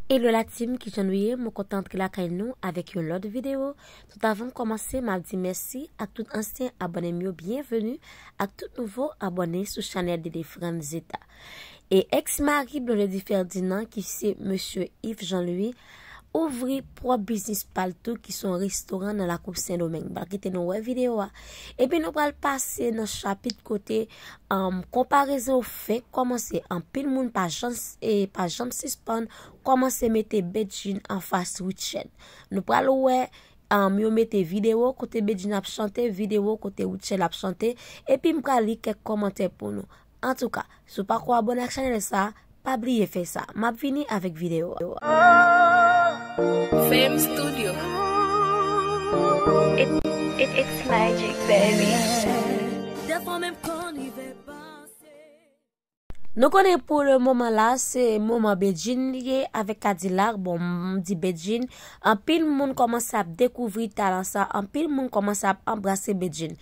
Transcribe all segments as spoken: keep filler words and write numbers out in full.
Hello la team, kijan nou ye? Mwen kontan antre lakay nou avèk yon lòt videyo. Tout avan m kòmanse, m ap di mèsi ak tout ansyen abòne m yo, byenveni ak tout nouvo abòne sou chanèl Dede Franzeta. E ex mari Blondedy Ferdinand, ki se mesye Yves Jean Louis, ouvri pwòp biznis pa l tou, ki se yon restoran nan lakou Sendomeng. M pral kite nou wè videyo a. Epi nou pral pase nan chapit kote, um, konparezon yo fenk kòmanse. Anpil moun pa janm, e, pa janm sispann kòmanse mete Bedjine anfas Rutshelle. Nou pral wè, um, yo mete videyo kote Bedjine ap chante, videyo kote Rutshelle ap chante, epi m pral li kèk kòmantè pou nou. Antouka, si w pako abòne ak chanèl sa, pa bliye fè sa. M ap vini avèk videyo a. Fame Studio. It, it, it's magic, baby. Dèfwa menm konn rive panse. Nou konnen pou le moman la, se moman Bedjine li ye avèk Kadilak. Bon, m di Bedjine, anpil moun kòmanse ap dekouvri talan sa, anpil moun kòmanse ap anbrase Bedjine.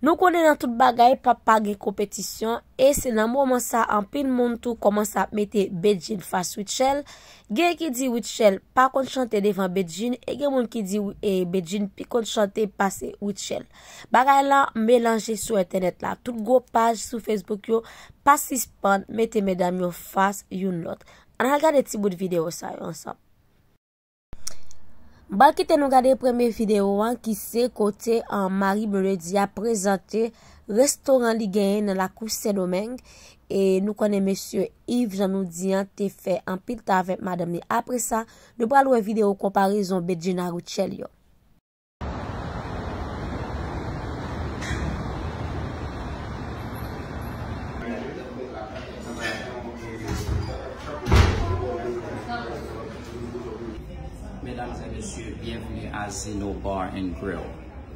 Nou konnen nan tout bagay, pa, pa gen konpetisyon, e se nan moman sa, anpil moun tou kòmanse ap mete Bedjine fas Rutshelle. Gen ki di Rutshelle pa konn chante devan Bedjine, e gen moun ki di, e, Bedjine pi konn chante pase Rutshelle. Bagay la melanje sou entènèt la. Tout gwo paj sou Facebook yo pa sispann mete medam yo fas youn lòt. Ann al gade ti bout videyo sa yo ansanm. M pral kite nou gade premye videyo an ki se kote, an, Marie Blondedy a prezante restoran li genyen nan lakou Sendomeng. E nou konnen mesye Yves, jan nou di an, te fè anpil tan avèk madanm li. Apre sa, nou pral wè videyo konparezon Bedjine a Rutshelle yo. Medam e mesye, byenveni a Zeno Bar and Grill.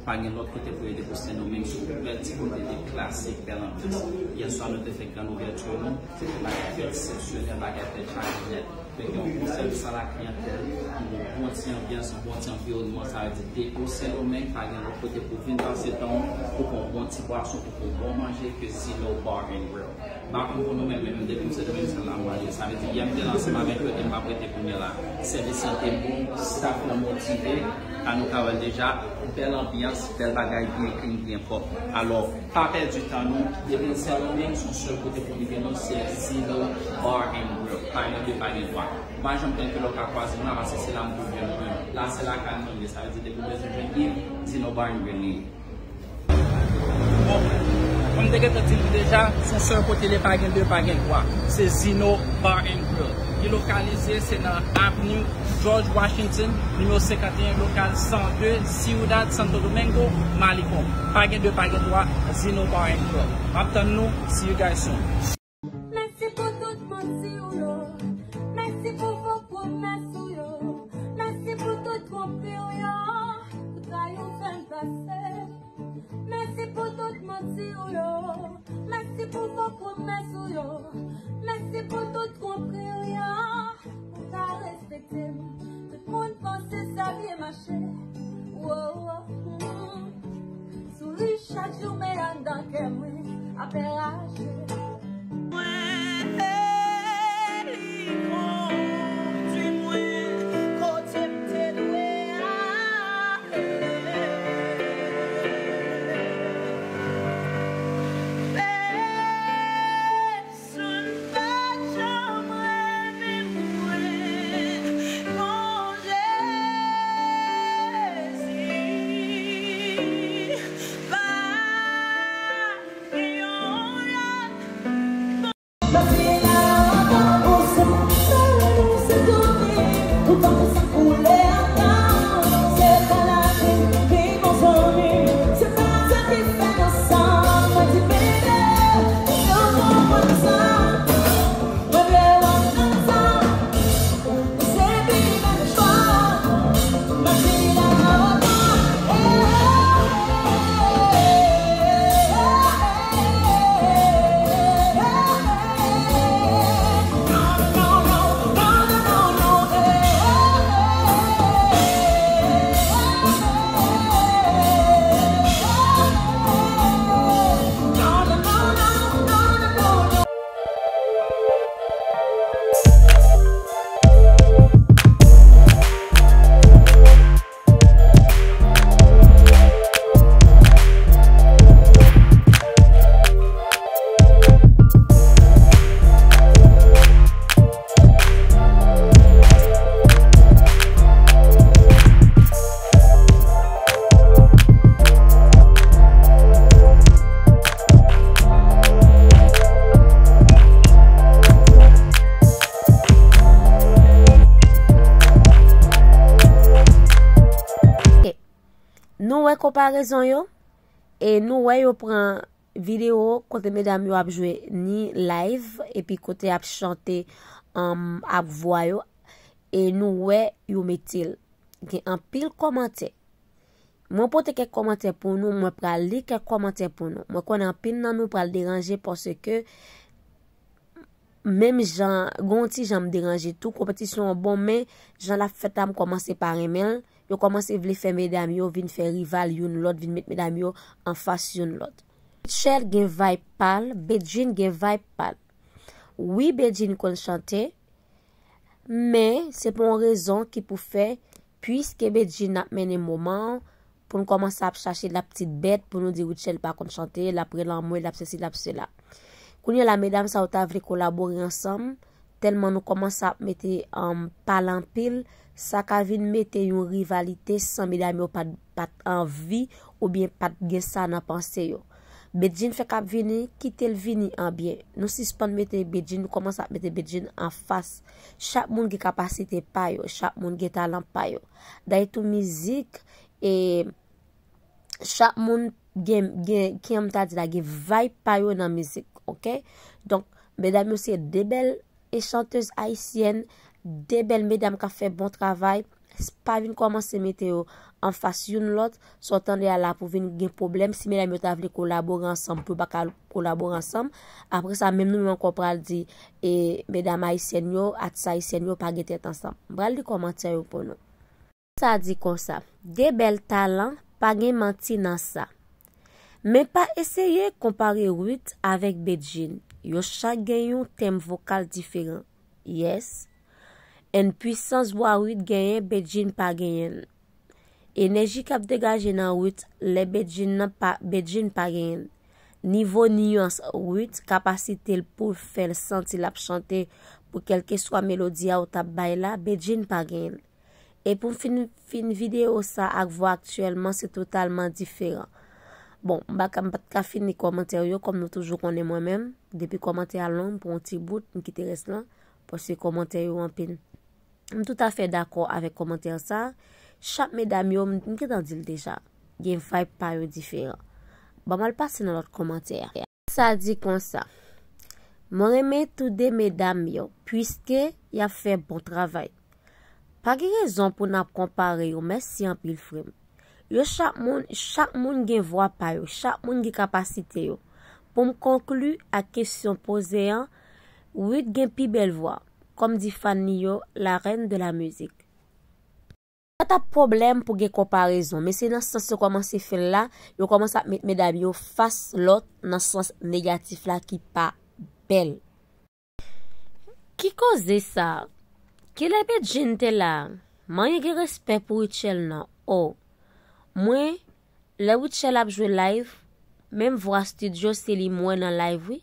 Pa gen lòt kote pou ye depi Sendomeng, se yon bèl ti kote de klasik, bèl anbyans. Yè swa nou te fè grann ouvèti nou, se te bagay fèt eksepsyonèl, bagay fèt chak nèt. Fè gen yon bon sèvis a la kliyantèl, yon bon ti anbyans, yon bon ti anviwònman, sa vle di depi Sendomeng, pa gen lòt kote pou vin pase tan w, pou pran yon bon ti bwason, pou pran yon bon manje ke Zeno Bar and Grill. M pa konn pou nou menm, men depi m Sendomeng, se la m prale. Sa vle di, yè m te la ansanm avèk yo, e m p ap rete kounye a la. Sèvis lan te bon, staff lan motive, a nou ka wè l deja, bèl anbyans, bèl bagay, byen clean, byen pwòp. Alò, pa pèdi tan nou, depi Sendomeng, se yon sèl kote pou rive nou, se Zeno Bar and Grill. Pa gen de, pa gen twa. M pa janm konn kilè w ka kwaze m la, paske se la m toujou jwenn mwen. La, se lakay mwen ye, sa vle di, depi w bezwen jwenn Yves, Zeno Bar and Grill li ye. Bon, kòm m te gentan di nou deja, se yon sèl kote li ye, pa gen de, pa gen twa. Se Zeno Bar and Grill. Li lokalize, se nan Avenue George Washington, nimewo senkanteyen, lokal san de, Ciudad Santo Domingo, Malecon. Pa gen de, pa gen twa, Zeno Bar and Grill. M ap tann nou, see you guys soon. Mèsi pou tout manti w yo. Mèsi pou fo pwomès ou yo. Mèsi pou tout twonpri w yo. Pou trayi w fè m pase. Mèsi pou tout manti w yo. Mèsi pou fo pwomès ou yo. Mèsi pou tout twonpri w yo. Ou ta respekte m. Tout moun panse sa byen mache. Wo, wo, mm. Souri chak jou, men anndan kè mwen ap rache. Mwen, e li kondui mwen kote m te dwe ale. Pèsonn pa t janm renmen mwen kon Jezi. Pa gen yon lòt. Konparezon yo, e nou wè yo pran videyo kote medam yo ap jwe ni live, epi kote ap chante, um, ak vwa yo, e nou wè yo mete l. Gen anpil kòmantè. Mwen pote kèk kòmantè pou nou, mwen pral li kèk kòmantè pou nou. Mwen konnen anpil nan nou pral deranje paske menm jan, gon ti jan m deranje tou, konpetisyon an bon, men jan l ap fèt la, m kòmanse pa renmen l. Yo kòmanse vle fè medam yo vin fè rival youn lòt, vin met medam yo anfas youn lòt. Rutshelle gen vibe pa l, Bedjine gen vibe pa l. Wi, Bedjine konn chante, men se pou yon rezon ki pou fè, piske Bedjine ap mennen moman an, pou n kòmanse ap chache la petite bête, pou nou di Rutshelle pa konn chante, l ap rele anmwe, l ap sesi, l ap sela. Kounye a la, medam sa yo ta vle kolabore ansanm, tèlman nou kòmanse ap mete, um, pale anpil, sa ka vin mete yon rivalite san medam yo pa t, pa t anvi oubyen pa t gen sa nan panse yo. Bedjine fèk ap vini, kite l vini an byen. Nou sispann mete Bedjine, nou kòmanse ap mete Bedjine anfas. Chak moun gen kapasite pa yo, chak moun gen talan pa yo. Dayè tou mizik, e chak moun gen, gen, kijan m ta di la, gen vibe pa yo nan mizik, oke? Donk, medam yo se de bèl e chantèz ayisyèn, de bèl medam k ap fè bon travay, pa vin kòmanse mete yo anfas youn lòt, sa w tande a la pou vin gen pwoblèm, si medam yo ta vle kolabore ansanm, pou yo pa ka kolabore ansanm, apre sa, menm nou menm ankò pral di, e, medam ayisyèn yo, atis ayisyèn yo pa gen tèt ansanm. M pral li kòmantè yo pou nou. Sa di konsa, de bèl talan, pa gen manti nan sa. Men pa eseye konpare Ruth avèk Bedjine. Yo chak gen yon tenb vokal diferan. Yes. And pwisans vwa Ruth genyen, Bedjine pa genyen l. Enèji k ap degaje nan Ruth, lè Bedjine nan pa, Bedjine pa genyen l. Nivo niyans Ruth, kapasite l pou l fè l santi l ap chante pou kèlkeswa melodi a ou t ap bay la, Bedjine pa genyen l. E pou m fin, fin videyo sa ak vwa aktyèlman, se totalman diferan. Bon, m pa ka, m pa t ka fini kòmantè yo, kòm nou toujou konnen mwen menm, depi kòmantè a long, m pran yon ti bout, m kite rès lan, paske kòmantè yo anpil. M toutafè dakò avèk kòmantè sa. Chak medam yo, m, m gentan di l deja, gen vibe pa yo diferan. Ban m al pase nan lòt kòmantè a. Sa di konsa, mwen renmen tou de medam yo, piske y ap fè bon travay. Pa gen rezon pou n ap konpare yo, mèsi anpil frè m. Yo chak moun, chak moun gen vwa pa yo, chak moun gen kapasite yo. Pou m konkli ak kesyon poze an, Ruth gen pi bèl vwa, kòm di fan li yo, la reine de la musique. Pa t ap pwoblèm pou gen konparezon, men se nan sans yo kòmanse fè l la, yo kòmanse ap met medam yo fas lòt nan sans negatif la ki pa bèl. Ki koze sa? Kilè Bedjine te la? Manyen gen respè pou Rutshelle non. Oh. Mwen, lè Rutshelle ap jwe live, menm vwa studio se li m wè nan live wi.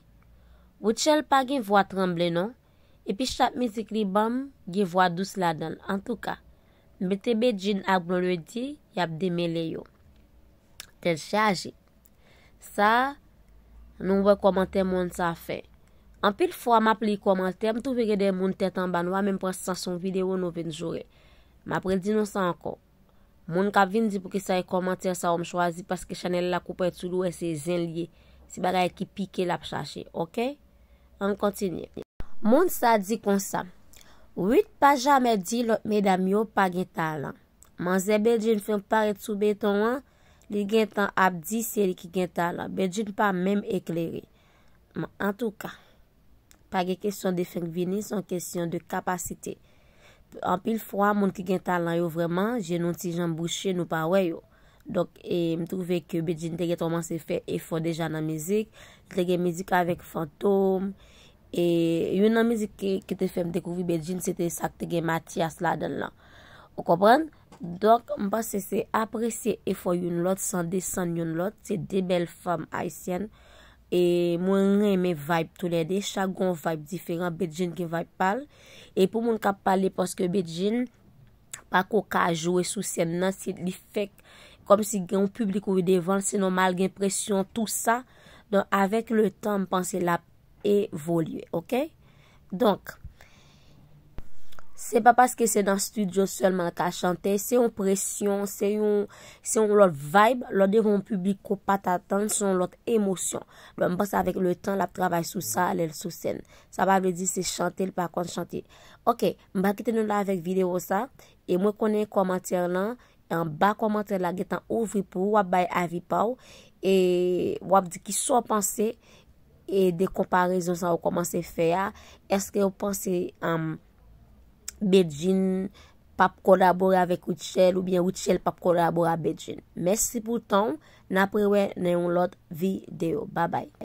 Rutshelle pa gen vwa tranble non. Epi chak mizik li ban m, gen vwa dous ladan l. Antouka, mete Bedjine ak Blondedy, y ap demele yo. Tèt chaje. Sa, nou wè kòmantè moun sa fè. Anpil fwa m ap li kòmantè, m twouve gen de moun tèt anba nou a menm pran sans yon videyo nou vin joure. M ap redi nou sa ankò. Moun k ap vin di poukisa e kòmantè sa yo m chwazi paske chanèl la koupe tou dwèt se zen l ye. Se bagay ki pike l ap chache, oke? Ann kontinye. Moun sa di konsa, Ruth pa jamè di lòt medam yo pa gen talan. Manzè Bedjine fin parèt sou beton an, li gentan ap di se li ki gen talan. Bedjine pa menm eklere. M, antouka, pa gen kesyon de fenk vini, se yon kesyon de kapasite. Anpil fwa, moun ki gen talan yo vrèman, je nou ti jan bouche, nou pa wè yo. Donk, e, m twouve ke Bedjine te gen kòmanse fè efò deja nan mizik. Li te gen mizik avèk Fantom. E youn nan mizik ki, ki te fè m dekouvri Bedjine, se te sa k te gen Mathias ladan l lan. Ou konprann? Donk, m panse se apresye efò youn lòt san desann youn lòt. Se de bèl fanm ayisyèn. E mwen renmen vibe toulède. Chak gon vibe diferan. Bedjine gen vibe pa l. E pou moun k ap pale paske Bedjine pako ka jwe sou sèn nan, si li fèk kòmsi gen yon piblik ou devan l, se nòmal gen presyon, tou sa. Donk, avèk le tan, m panse l ap evolye, oke? Donk, Se pa paske se nan studio sèlman l ka chante, se yon presyon, se yon, se yon lòt vibe, lè w devan yon piblik ke w pa t atann, se yon lòt emosyon. Bon, m panse avèk le tan, l ap travay sou sa, lè l sou sèn. Sa pa vle di se chante l pa konn chante. Ok, m pa kite nou la avèk videyo sa, e mwen konnen kòmantè lan, anba kòmantè la gentan ouvri pou ou, w ap bay avi pa w, e w ap di kisa w panse, e de konparezon sa w kòmanse fè a, èske w panse, um, Bedjine p ap kolabore avèk Rutshelle oubyen Rutshelle p ap kolabore ak Bedjine? Mèsi pou tan w, n ap rewè nan yon lòt videyo. Babay.